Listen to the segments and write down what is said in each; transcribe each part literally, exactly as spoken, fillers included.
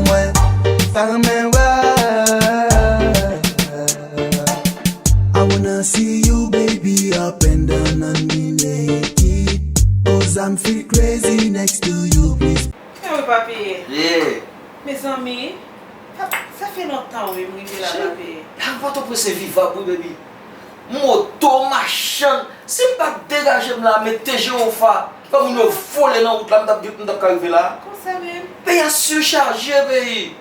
Mwen pa renmen wè. I wanna see you, baby, up and down on me naked. 'Cause I'm feel crazy next to you, please. Ewi, papi. Yeah. Mezanmi, sa, sa fè lontan wi m rive la, papi. Cheri, Pòtoprens se vivab wi, baby. Moto, machann, si m pa t degaje m la, mete Jewofa, fè moun yo vole nan wout la, m t ap, m t ap ka rive la. Konsa menm. Peyi a sichaje, peyi.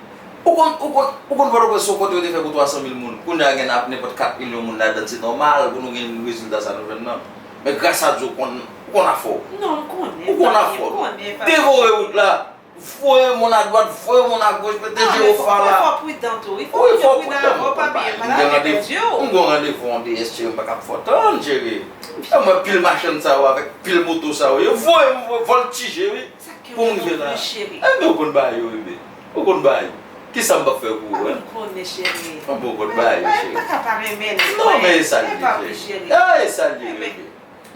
Ou konn, ou konn, ou konn Pòtoprens se yon kote yo te fè pou twa san mil moun. Kounye a gen ap nenpòt kat milyon moun ladan, se nòmal pou nou gen rezilta sa nou jwenn nan. Men gras a Dye, ou konn, ou konn afè w. Non, m konnen, papi, m konnen, papi. Ou konn afè w. Devore wout la. Voye moun adwat, voye moun agoch, mete Jewofa la. Wi, fò pridan tou. Wi, fò pridan avè w, papi, yo pa la pèdi w. M gen randevou yon D S, cheri, m pa ka fè w tann, cheri. E mwen, pil machann sa yo avèk pil moto sa yo, yo voye m vòltije, wi, pou m rive la. Enben, ou konn bagay yo, bebe. Ou konn bagay yo. Kisa m p ap fè pou ou, en? Ou konnen, cheri. Enben, ou konn bagay yo, cheri. M pa ka pa renmen l. Non, men e sa l ye, cheri. E sa l ye, bebe.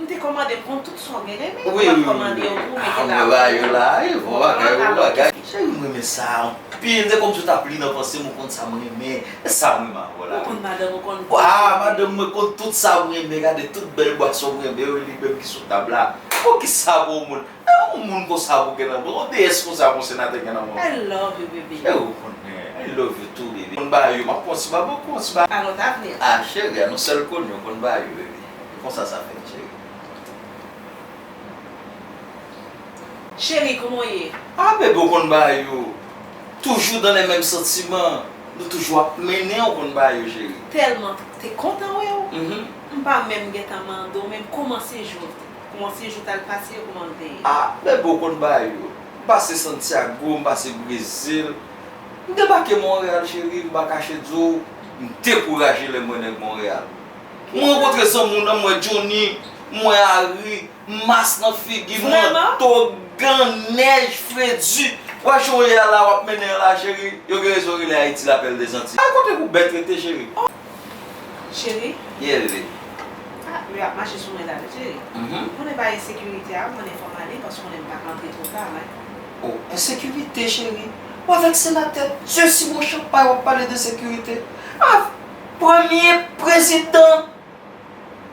M te kòmande m konn tout sa w gen renmen. Wi, wi, wi. Ou pa kòmande yo pou ou mete la. Ah, mwen ba yo la, e bon bagay, bon bagay. Cheri, m renmen sa anpil. Se kòmsi w t ap li nan panse m, ou konn sa m renmen. E sa m renmen avè w la. Ou konn madanm ou konn. Ah, madanm mwen konn tout sa m renmen. Gade tout bèl bwason m renmen yo, li menm ki sou tab la. Poukisa pou yon moun? E yon moun konsa pou gen nan men w, yon D S konsa pou yon senatè gen nan men w. I love you, baby. E ou konnen, I love you too, baby. Konn ba yo, m ap pran ti ba, bon, pran ti ba. Alon ta vle. Ah, cheri, a nou sèl konnen, konn ba yo, baby. Konsa sa fèt, cheri. Cheri, kòman w ye? Ah, bebe, ou konn bagay yo. Toujou dans les mêmes sentiments. Nou toujou ap mennen, ou konn bagay yo, cheri. Tèlman te kontan wè w. Mhm. M pa menm gentan mande w, menm kòman sejou, kòman sejou t al pase yo, kòman l te ye? Ah, bebe, ou konn bagay yo. M pase Santiago, m pase Brezil. M debake Monreyal, cheri, m pa kache di w, m dekouraje lè m wè nèg Monreyal. M rankontre zanmi w nan, m wè Johnny, m wè Harry, mas nan figi, manto, gan, nèj, fredi. W a jan w ye a la, w ap mennen an la, cheri. Yo gen rezon rele Ayiti la pèl de Zanti. A kote pou bèt rete, cheri? Cheri? Yeah, bebe. Ah, yo ap mache sou mwen la, wi, cheri. Mhm. Konnen bagay ensekirite a, konnen fò m ale, paske konnen m pa ka antre twò ta, wi. Oh, ensekirite, cheri. Ou avèk senatè Dieusimon Champagne, w ap pale de sekirite. Ah, premye prezidan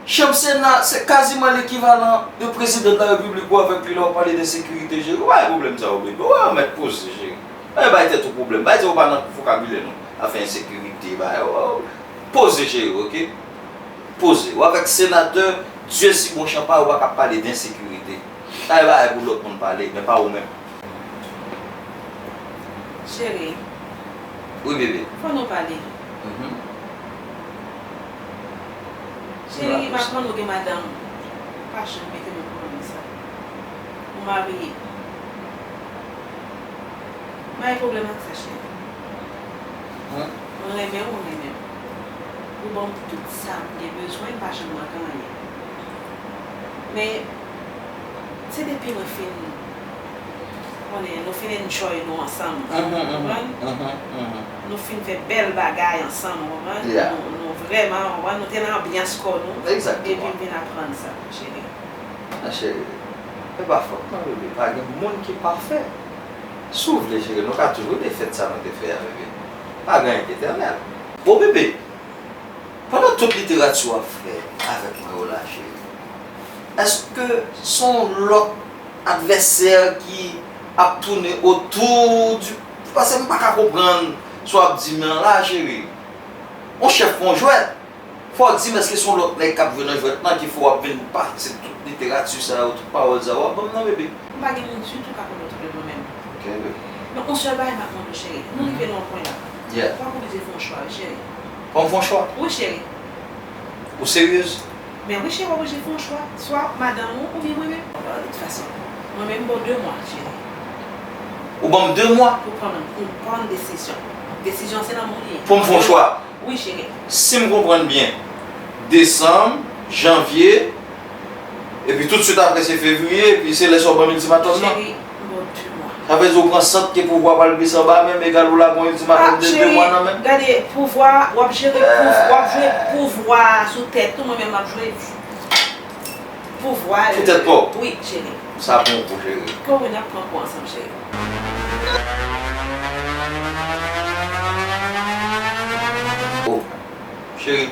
Chanm Sena, se kaziman lekivalan de prezidan de la repiblik ou avèk li lè w pale de sekirite, cheri. Ou pa gen pwoblèm sa yo, bebe. Ou mèt poze, cheri. Pa bay tèt ou pwoblèm. Bay tèt ou pa nan vokabilè nou. Afè ensekirite, bay. Poze, cheri, oke? Poze. Ou avèk senatè Dieusimon Champagne, ou pa ka pale de ensekirite. Sa e bagay pou lòt moun pale, men pa ou menm. Cheri. Wi, bebe. Fò nou pale. Mhm. Cheri, m aprann ou gen madanm. Pa janm mete men pou mwen sa. Ou marye. M pa gen pwoblèm ak sa, cheri. Mwen renmen w, ou renmen m. Ou ban m tout sa m gen bezwen, m pa janm manke anyen. Men, se depi mwen fin, konnen, nou fin enjoy nou ansanm, ou konprann? Nou fin fè bèl bagay ansanm, ou konprann? Nou, nou vrèman, ou konprann, nou te nan anbyans kò nou, epi m vin aprann sa, cheri. Ah, cheri, e pa fòt mwen, bebe. Pa gen moun ki pafè. Si w vle, cheri, nou ka toujou defèt sa nou te fè a, bebe. Pa gen anyen ki etènèl. Bon, bebe, pandan tout literati w ap fè avèk mwen yo la, cheri, èske se yon lòt advèsè ki ap tounen otou di, paske m pa ka konprann sa w ap di m nan la, cheri. Yon chèf, yon jwèt. Fò w di m èske se yon lòt nèg k ap jwe nan jwèt lan ki fè w ap vin pase tout literati sa yo, tout pawòl sa yo ap ban m nan, bebe? M pa gen moun ditou k ap mande w tout de mwen menm. Ok, bebe. Men yon sèl bagay m ap mande w, cheri. Nou rive nan yon pwen la. Yeah. W ap oblije fè yon chwa, wi, cheri. Fò m fè yon chwa? Wi, cheri. Ou seryez? Men wi, cheri, w ap oblije fè yon chwa. Swa madanm ou oubyen mwen menm. De tout fason, mwen menm, m ba w de mwa, cheri. Ou ban m de mwa? Pou pran, pou pran desizyon. Desizyon se nan men w li ye. Pou m fè yon chwa? Wi, cheri. Si m konprann byen, desanm, janvye, epi toutswit apre se fevriye, epi se lè sa w ban m iltimatòm nan? Cheri, m ba w de mwa. Sa vle di w pran sant ke pouvwa pral glise anba men m, egal ou lage yon iltimatòm de de mwa nan men m? Gade, pouvwa, w ap jere pouv-, w ap jwe pouvwa sou tèt ou, mwen menm m ap jwe pouvwa. Sou tèt pa w? Wi, cheri. Sa bon pou cheri. Kò wi, n ap pran kou ansanm, cheri. Cheri,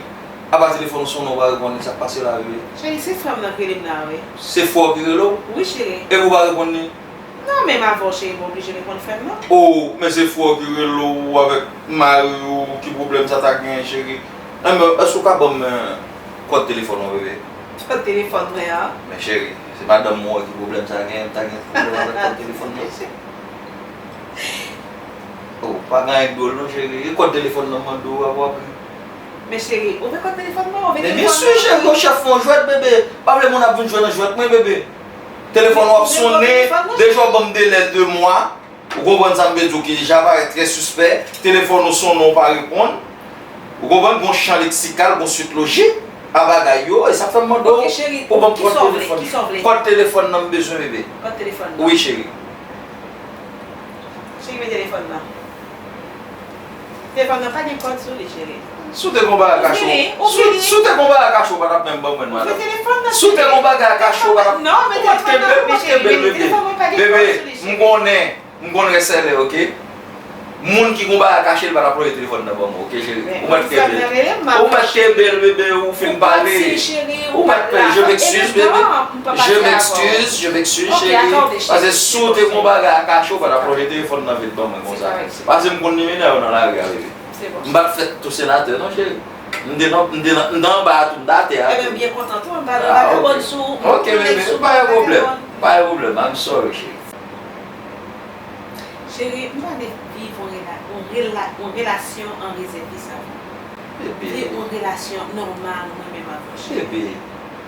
apa telefòn ou sonnen ou pa reponn li, sa k pase la, bebe? Cheri, se frè m nan k rele m la, wi. Se frè w ki rele w? Wi, cheri. Epi ou pa reponn li? Non, menm avè w, cheri, m oblije reponn frè m nan. Oh, men se frè w ki rele w avèk mari w, ki pwoblèm sa ta genyen, cheri? Enben, èske w ka ban m kòd telefòn ou, bebe? Kòd telefòn mwen an? Men cheri, se madanm mwen ki pwoblèm sa genyen, m ta gen pwoblèm avèk kòd telefòn nan. Oh, pa gen anyen k dwòl non, cheri. E kòd telefòn nan m mande w a, w ap ri. Men cheri, ou vle kòd telefòn mwen, ou vle telefòn mwen? Men byen si, cheri, ou chèf fè yon jwèt, bebe. Pa vle moun ap vin jwe nan jwèt mwen, bebe. Telefòn w ap sonnen, deja w ban m delè de mwa. Ou konprann sa m vle di w ki deja parèt trè sispè. Telefòn ou sonnen, ou pa reponn. Ou konprann, gon chan leksikal, gon swit lojik a bagay yo, e sa k fè m mande w pou ban m kòd telefòn nan. Kòd telefòn nan m bezwen, bebe. Kòd telefòn nan? Wi, cheri. Cheri, men telefòn nan. Telefòn nan pa gen kòd sou li, cheri. Si w te gon bagay kache w, si w te gon bagay kache w, w pa t ap menm ban mwen l, madanm. Si w te gon bagay kache w, w pa t ap. Ou mèt kenbe l, ou mèt kenbe l, bebe. Bebe, m konnen, m konn rès sèlè, oke? Moun ki gon bagay kache, l pa t ap lonje telefòn nan ban mwen, oke, cheri? Ou mèt kenbe l. Ou mèt kenbe l, bebe, ou fin pale. Ou mèt kenbe l, je m'excuse, bebe. Je m'excuse, je m'excuse, cheri. Paske si w te gon bagay a kache, w pa t ap lonje telefòn nan vin ban mwen konsa. Paske m konn li minè yo nan lari a, bebe. M pa t fèt tou senatè non, cheri. M te nan, m te nan, m te anba a tou, m te atè a tou. Ebyen, m byen kontan tou, m pa nan vakabòn sou, m konnen sou vakabòn. Ok, bebe, pa gen pwoblèm. Pa gen pwoblèm, I'm sorry, cheri. Cheri, m pa vle viv yon rela, yon rela, yon relasyon an rezèvis avè w. Bebe. Viv yon relasyon nòmal mwen menm avè w, cheri. Bebe,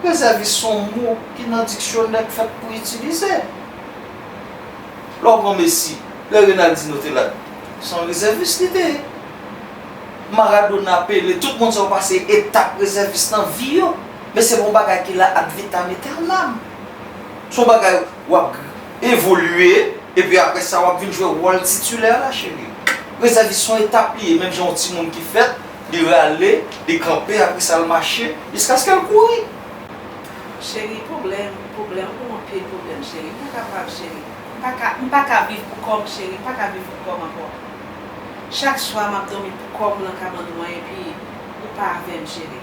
rezèvis se yon mo ki nan diksyonè k fèt pou itilize. Lè w pran Messi, lè Ronaldinho te la, se yon rezèvis li te ye. Maradona, Pele, tout moun sa yo pase etap rezèvis nan vi yo. Men se pa yon bagay ki la ad vitam aeternam. Se yon bagay w ap evolye, epi apre sa w ap vin jwe wòl titilè la, cheri. Rezèvis se yon etap li ye, menm jan yon timoun ki fèt, li rale, li kanpe, apre sa l mache, jiskaske l kouri. Cheri, pwoblèm, pwoblèm, ou gon anpil pwoblèm, cheri. M pa kapab, cheri. M pa ka, m pa ka viv pou kò m, cheri. M pa ka viv pou kò m ankò. Chak swa, m ap dòmi pou kò m nan kabann mwen, epi ou pa avè m, cheri.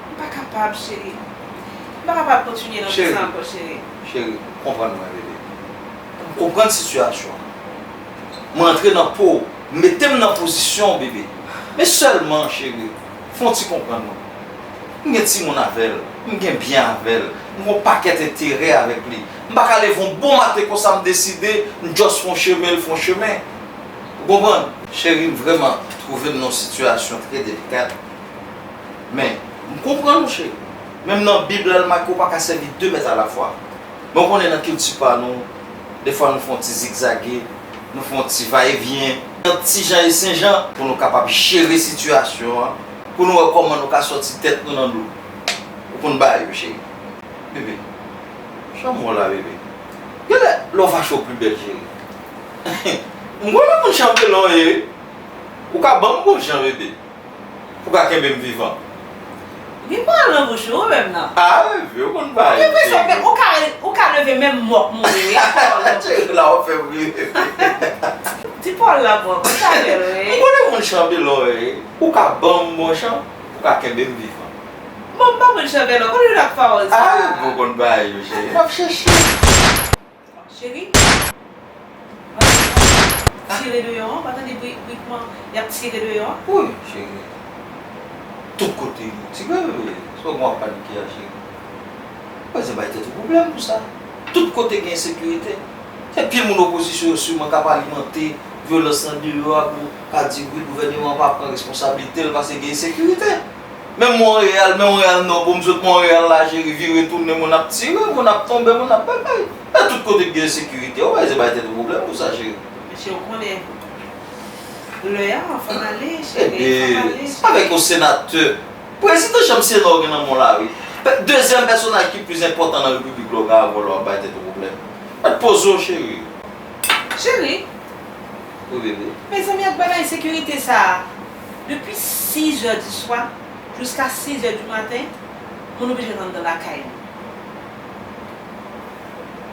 M pa kapab, cheri. M pa kapab kontinye nan vi sa ankò, cheri. Cheri, konprann mwen, bebe. M konprann sitiyasyon an. Mwen antre nan po w, mete m nan pozisyon w, bebe. Men sèlman, cheri, fè yon ti konprann mwen. M gen timoun avè l, m gen byen avè l, m gen yon pakèt enterè avèk li. M pa ka leve yon bon maten konsa m deside, m just fè yon chemen, l fè yon chemen. Ou konprann? Cheri, m vrèman twouve m nan yon sitiyasyon trè delikat. Men, m konprann ou, cheri. Menm nan Bib la, l make w pa ka sèvi de mèt alafwa. Men w konnen nan kilti pa nou, defwa nou fè yon ti zigzage, nou fè yon ti vayevyen, yon ti jan e senjan pou nou kapab jere sitiyasyon an, pou nou wè kòman nou ka sòti tèt nou nan dlo. Ou konn bagay yo, cheri. Bebe, jan m wè w la, bebe. Genlè, lè w fache w pi bèl, cheri. M konnen moun chanbelan w ye, wi. Ou ka ban m bon jan, bebe. Pou ka kenbe m vivan. Gen pawòl nan bouch ou, ou menm nan. Ah, bebe, ou konn bagay yo, cheri. Gen presyon, men ou ka, ou ka leve menm mò k mouri, wi, ak pawòl nan bouch ou. Cheri, la w ap fè m ri. Di pawòl la bò, konn sa fè l, wi. M konnen moun chanbelan w ye, wi. Ou ka ban m bon jan, pou ka kenbe m vivan. Bon, m pa moun chanbelan, konnen w ak pawòl sa. Ah, bebe, ou konn bagay yo, cheri. M ap chèche. Cheri? Tire deyò an, pa tande bri, bri kòman y ap tire deyò an? Wi, cheri. Tout kote yo tire, bebe. Se w konn w ap panike a, cheri. Ou pa bezwen bay tèt ou pwoblèm pou sa. Tout kote gen ensekirite. Se pye moun opozisyon yo siman k ap alimante vyolans nan deyò a pou ka di wi, gouvèneman an pa pran responsablite l paske gen ensekirite. Men Monreyal, men Monreyal Nò, bon, m sot Monreyal la, cheri, vire tounen, moun ap tire, moun ap tonbe, moun ap bagay. E tout kote k gen ensekirite, ou pa bezwen bay tèt ou pwoblèm pou sa, cheri. Men cheri, ou konnen lè a, fò m ale, cheri, fò m ale, cheri. Avèk yon senatè, prezidan chanm Sena w gen nan men w la, wi. Dezyèm pèsonaj ki plis enpòtan nan repiblik la, w gen avè w la, w ap bay tèt ou pwoblèm. Mèt poze w, cheri. Cheri, Wi, bebe. Mezanmi, ak bagay ensekirite sa a. Depi sizè di swa jiska sizè di maten, moun oblije t anndan lakay li.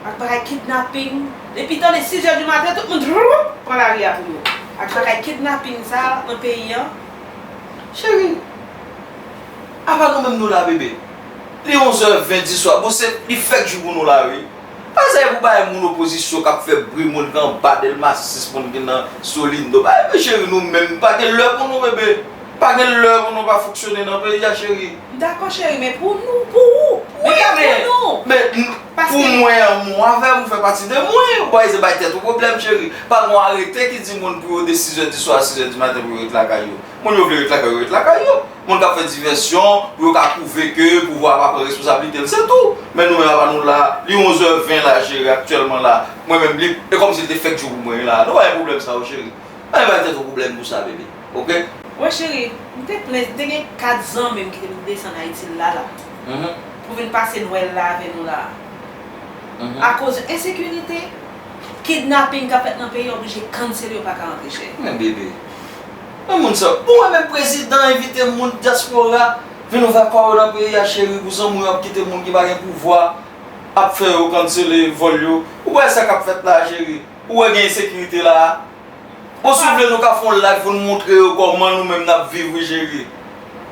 Ak bagay kidnaping, depi tande sizè di maten, tout moun pran lari a pou yo. Ak bagay kidnaping sa a nan peyi an. Cheri, Apa nou menm nou la, bebe? Li onzè ven diswa, bon, se, li fèk jou pou nou la, wi. Pa sa e pou bay moun opozisyon k ap fè bri, moun ki anba Dèlma sis, moun ki nan Solindo. Bay, men cheri, nou menm, pa gen lè pou nou, bebe. Pa gen lè pou nou pa fonksyone nan peyi a, cheri. M dakò, cheri, men pou nou, pou ou. Wi, men pou nou. Men, m, pou mwen, an, mwen avè w, ou fè pati de mwen. Ou pa ese bay tèt ou pwoblèm, cheri. Pa gen yon arete ki di moun pou yo de sis è diswa a sis è di maten pou yo ret lakay yo. Moun yo vle ret lakay yo, ret lakay yo. Moun k ap fè divèsyon, pou yo ka pwouve ke pouvwa a pa pran responsablite l, se tou. Men nou menm apa nou la, li onzè ven la, cheri, aktyèlman la. Mwen menm, li, e kòmsi li te fèk jou pou mwen la. Nou pa gen pwoblèm sa yo, cheri. Pa gen bay tèt ou pwoblèm pou sa, bebe. Oke? Wè, cheri, m te plen, m te gen kat zanmi m ki te desann Ayiti la, la. Mhm. Pou vin pase Nwèl la avè nou la. Mhm. Akoz ensekirite, kidnaping k ap fèt nan peyi a oblije kansele, yo pa ka rantre, cheri. Men bebe, men moun sa, bon, wè menm prezidan envite moun dyaspora vin ouvè kò yo nan peyi a, cheri, pou zanmi w ap kite moun ki pa gen pouvwa ap fè yo kansele vòl yo. Ou wè sa k ap fèt la, cheri? Ou wè gen ensekirite la? Bon, si w vle, nou ka fè yon live pou n montre yo kòman nou menm n ap viv, wi, cheri.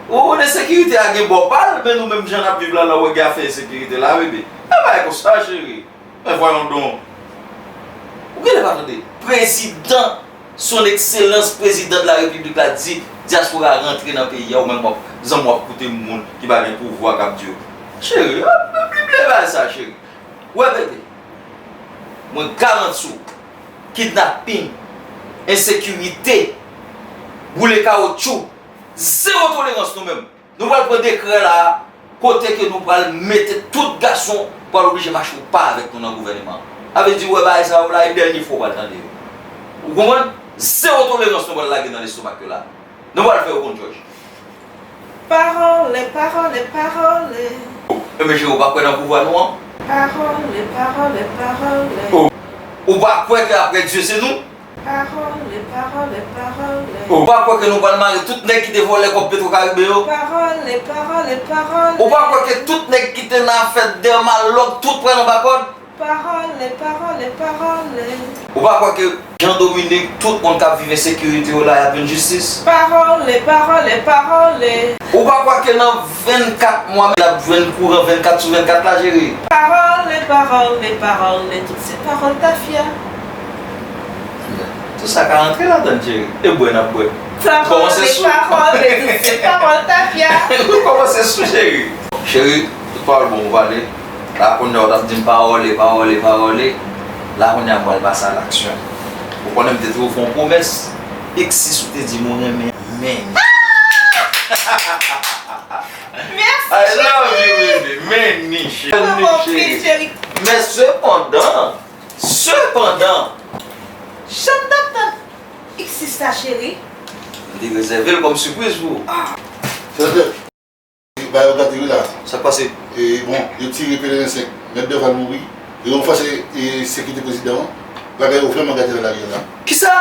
Ou, ensekirite a gen bò pa l, men nou menm jan n ap viv la, la, ou wè gen afè ensekirite la, bebe. E pa konsa, cheri. Men voyons donc. Ou genlè pa tande. Prezidan, son excellence prezidan de la repiblik la di dyaspora rantre nan peyi a, ou menm w ap, zanmi w ap koute moun ki pa gen pouvwa k ap di yo. Cheri, ap, ap bliye bagay sa, cheri. Wè, bebe, mwen garanti w, kidnaping, ensekirite, boule kawotchou, zewo tolerans nou menm. Nou pral pran dekrè la, kote ke nou pral mete tout gason pral oblije mache yon pa avèk nou nan gouvènman an. Sa vle di, ou wè bagay sa yo la, e dènye fwa ou pral tande yo. Ou konprann? Zewo tolerans nou pral lage nan lestomak yo la. Nou pral fè yo konn jòj. Parole, parole, parole. Enben, cheri, ou pa kwè nan pouvwa nou an? Parole, parole, parole. Ou pa kwè ke apre Dye se nou? Parole, parole, parole. Ou pa kwè ke nou pral mare tout nèg ki te vòlè kòb Petro Caribe yo? Parole, parole, parole. Ou pa kwè ke tout nèg ki te nan afè Dermalog, tout pral anba kòd? Parole, parole, parole. Ou pa kwè ke Jean Dominique, tout moun k ap viv ensekirite yo la, y ap jwenn jistis? Parole, parole, parole. Ou pa kwè ke nan vennkat mwa, y ap jwenn kouran vennkat sou vennkat la, cheri? Parole, parole, parole, tout se pawòl tafya. Tout sa ka rantre ladann, cheri. E bwè n ap bwè. Kòmanse sou. Parole, parole, tout se pawòl tafya. Kòmanse sou, cheri. Cheri, tout pawòl bon ou pale. La kounye a ou t ap di m pawòle, pawòle, pawòle. La kounye a m pral pase a laksyon. Ou konnen m te toujou fè yon pwomès. X sis ou te di m ou renmen men ni. Mèsi, cheri. I love you, baby. Men ni, cheri. Men ni, cheri. Men sepandan, sepandan. Jan m t ap tann X sis la, cheri. M te rezève l kòm sipriz pou ou. Senatè. Bagay yo gate wi la. Sa k pase? E, bon, yo tire Pelerin senk, Mèt Dèval mouri. E yo ranfòse, e, sekirite prezidan an. Bagay yo vrèman gate nan lari a la. Kisa?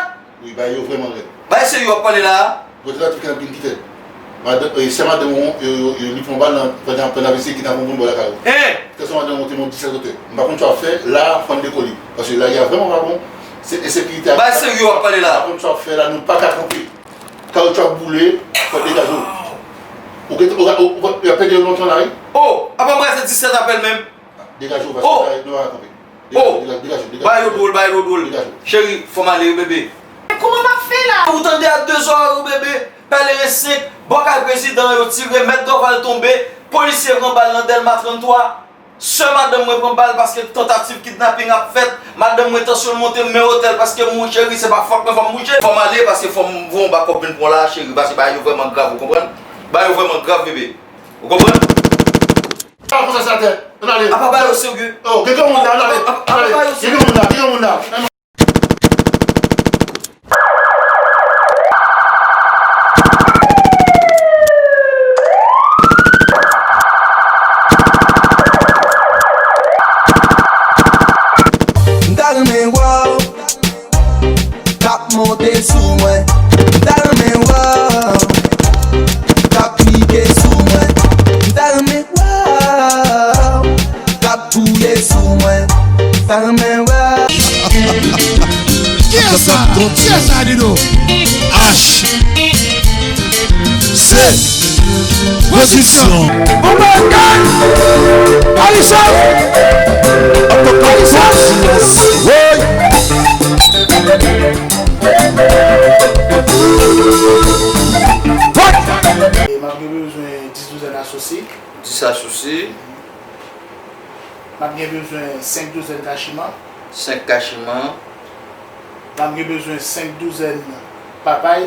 Wi, bagay yo vrèman rèd. Bagay serye w ap pale la a? Kote la tout kanapin ki fèt. Madan, e, sè madanm ou, yo, yo, yo, li pran bal nan, pandan, pandan A V C ki nan konpon bò lakay ou. Hein? Kè sè madanm ou te mò disèt otè. M pa konn sa w ap fè, la a, fò n dekole. Paske lari a vrèman pa bon. Se ensekirite a. Bagay serye w ap pale la a? M pa konn sa w ap fè la, nou pa ka kanpe. Kawoutchou ap boule, fò degaje w. Ou gen, ou, ou, ou, y ap pèdi yo lontan la, wi. Oh, apa m prese disèt apèl menm. Degaje w, paske nou pa ka kanpe. Degaje, degaje, degaje, degaje. Bagay yo dwòl, bagay yo dwòl. Degaje w. Cheri, fò m ale wi, bebe. Men kòman m ap fè la? Ou tande a de zò wi, bebe. Pèlerin senk, bò kay prezidan an yo tire, Mèt Dòval tonbe, polisye pran bal nan Dèlma tranntwa. Sè madanm mwen pran bal paske tantativ kidnaping ap fèt. Madanm mwen tansyon l monte, m men otèl paske m mouri, cheri, se pa fòt mwen, fò m bouje. Fò m ale paske fò m voye yon bakòp vin pran w la, cheri, paske bagay yo vrèman grav, ou konprann? Bagay yo vrèman grav, bebe. Ou konprann? Al konsa sa atè, ann ale. Apa bagay yo serye? Oh, gen granmoun la, ann ale, ann ale. Gen granmoun la, gen granmoun la. M ta renmen wè w k ap monte sou mwen. M ta renmen wè w k ap pike sou mwen. M ta renmen wè w k ap gouye sou mwen. M ta renmen wè w. Kiyès sa? Kiyès sa, Dido? H. C. Wè Pozisyon. Oh my God! Alisa! Alisa! Woy! E m ap gen bezwen dis douzèn asosye. Dis asosye. M ap gen bezwen senk douzèn kachiman. Senk kachiman. M ap gen bezwen senk douzèn papay.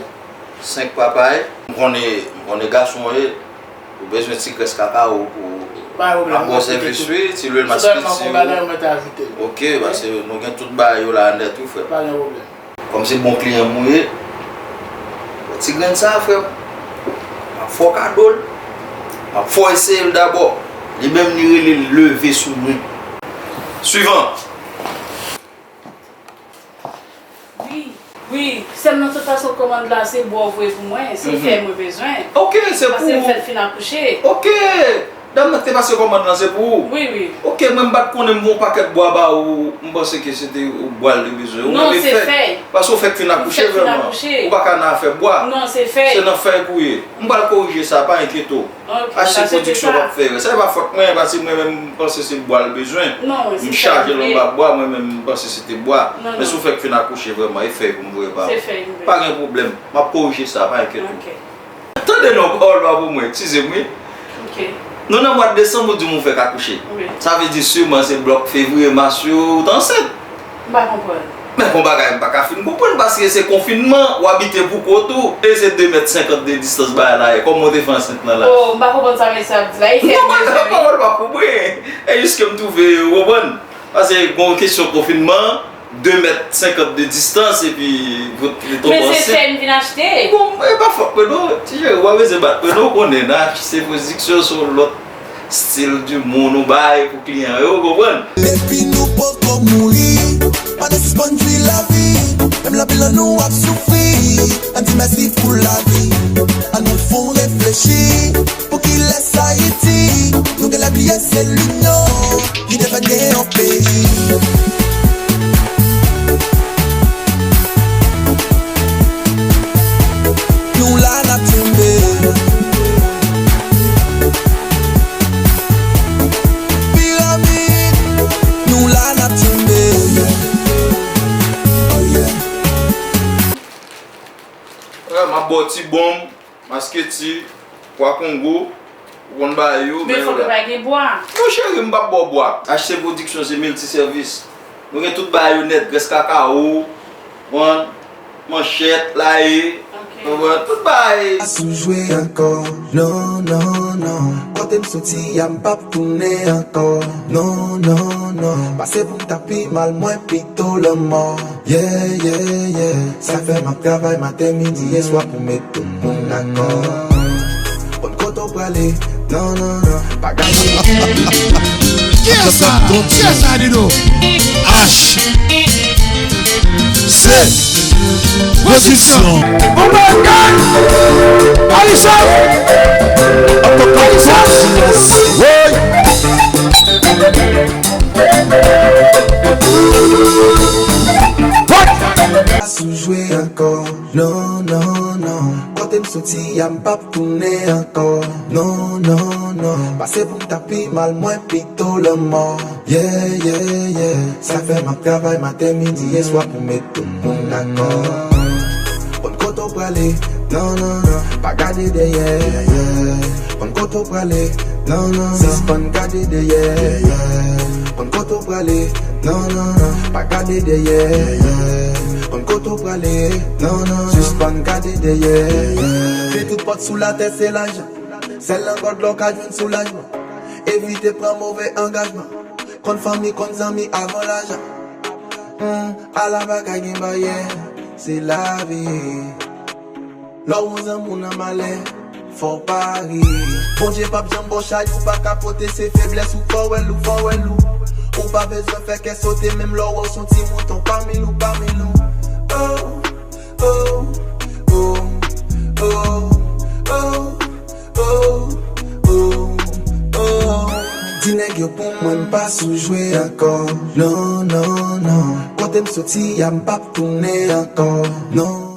Senk papay. M konnen, m konnen gason w ye. Ou bezwen ti grès kakawo pou ap ba w sèvis, wi, ti lwil maspiti. Sèlman gon bagay mwen te ajoute l. Ok, paske nou gen tout bagay yo la nèt, wi, frè m. Pa gen pwoblèm. Kòm se bon kliyan m ou ye, ti grenn sa, frè m, m ap fè w kado l. M ap fè w eseye l dabò. Li menm, li rele l leve sou mwen. Swivan. Wi, wi, sèlman tout fason kòmand la se bò w voye pou mwen, se fèy mwen bezwen. Ok, se pou ou. Paske m fèk fin akouche. Ok. Dam nan ki te pase kòmand lan, se pou ou? Wi, wi. Ok, mwen m pa t konnen m voye yon pakèt bwa ba ou, m panse ke se te bwa l te bezwen. Ou menm e fèy. Non, se fèy. Paske ou fèk fin akouche vrèman. Ou pa ka nan afè bwa. Non, se fèy. Se nan fèy pou w ye. M pral korije sa, pa enkyete w. Ok, H C Pwodiksyon p ap fè erè. Sa e pa fòt mwen, paske mwen menm m panse se bwa l bezwen. Non, se fèy. M chaje l anba bwa, mwen menm m panse se te bwa. Non, non. Men si w fèk fin akouche vrèman, e fèy pou m voye ba ou. Se fèy, wi. Pa gen pwoblèm. M ap korije sa, pa enkyete w. Ok. Tande non, pawòl pa pou mwen, eskize m wi. Ok. Nou nan mwa desanm, ou di m ou fèk akouche. Wi. Sa vle di siman se blòk fevriye, mas yo ou t ansent. M pa konprann. Men gon bagay m pa ka fin konprann, paske se konfinman, w abite pou kont ou, e se de mèt senkant de distans bagay la ye. Kòman w te fè ansent lan la? Oh, m pa konprann sa mesye ap di la. Non, pa, pawòl pa pou mwen. E jis ke m twouve, ou konprann? Paske gon kesyon konfinman, de mèt senkant de distans, epi pou li tonbe ansent. Men se fèy m vin achte. Bon, e pa fòt mwen non, ti cheri, ou pa bezwen bat mwen non, ou konnen nan H C Pwodiksyon se yon lòt stil di moun ou bay pou kliyan yo, ou konprann? Depi nou poko mouri, pa t sispann jwi lavi, menm lè anpil nan nou ap soufri, ann di mèsi pou lavi, ann nou fè w reflechi. Pou kilès Ayiti? Nou genlè bliye se linyon ki te fè n gen yon peyi. Nou la n ap kenbe. Piramid, nou la n ap kenbe. Oh yeah. M ap ba w ti bonm. Masketi, pwa kongo, ou konn bagay yo, men yo la. Men fòk yo pa gen bwa. Non cheri, m p ap ba w bwa. H C Pwodiksyon se milti sèvis. Nou gen tout bagay yo nèt, grès kakawo, konprann, manchèt, laye, konprann, tout bagay. Pa sou jwe ankò, non, non, non. Kote m soti a, m p ap tounen ankò, non, non, non. Pase pou m ta pi mal, mwen pito lanmò. Yeah, yeah, yeah. Sa fè m ap travay maten, midi e swa pou met tout moun dakò. Konn kote w prale, non, non, non, pa gade. Kiyès sa? Kiyès sa, Dino? H C Pwodiksyon. Oh my God! Alisa! Alisa! Woy! What? Pa sou jwe ankò, non, non, non. Kote m soti a, m p ap tounen ankò, non, non, non. Pase pou m ta pi mal, mwen pito lanmò. Yeah, yeah, yeah. Sa fè m ap travay maten, midi e swa pou met tout moun dakò. Konn kote w prale, non, non, non. Pa gade dèyè, yeah, yeah. Konn kote w prale, non, non, non. Sispann gade dèyè, yeah, yeah. Konn kote w prale, non, non, non. Pa gade dèyè, yeah, yeah. Konn kote w prale, non, non, non. Sispann gade dèyè, yeah, yeah. Ke tout pòt sou latè se lajan. Sèl nan God la w ka jwenn soulajman. Evite pran move angajman. Konn fanmi, konn zanmi avan lajan. Hmm, ala pa ka gen baryè, se lavi. Lè w wè zanmi w nan malè, fò w pa ri. Bondye p ap janm ba w chay ou pa ka pote, se feblès ou fò w wè l, ou fò w wè l, ou. Ou pa bezwen fè kè sote, menm lè w wè w s on ti mouton pami nou, pami nou. Oh, oh, oh, oh, oh. Oh, oh, oh. Di nèg yo pou mwen m pa sou jwe ankò. Non, non, non. Kote m soti a m p ap tounen ankò. Non.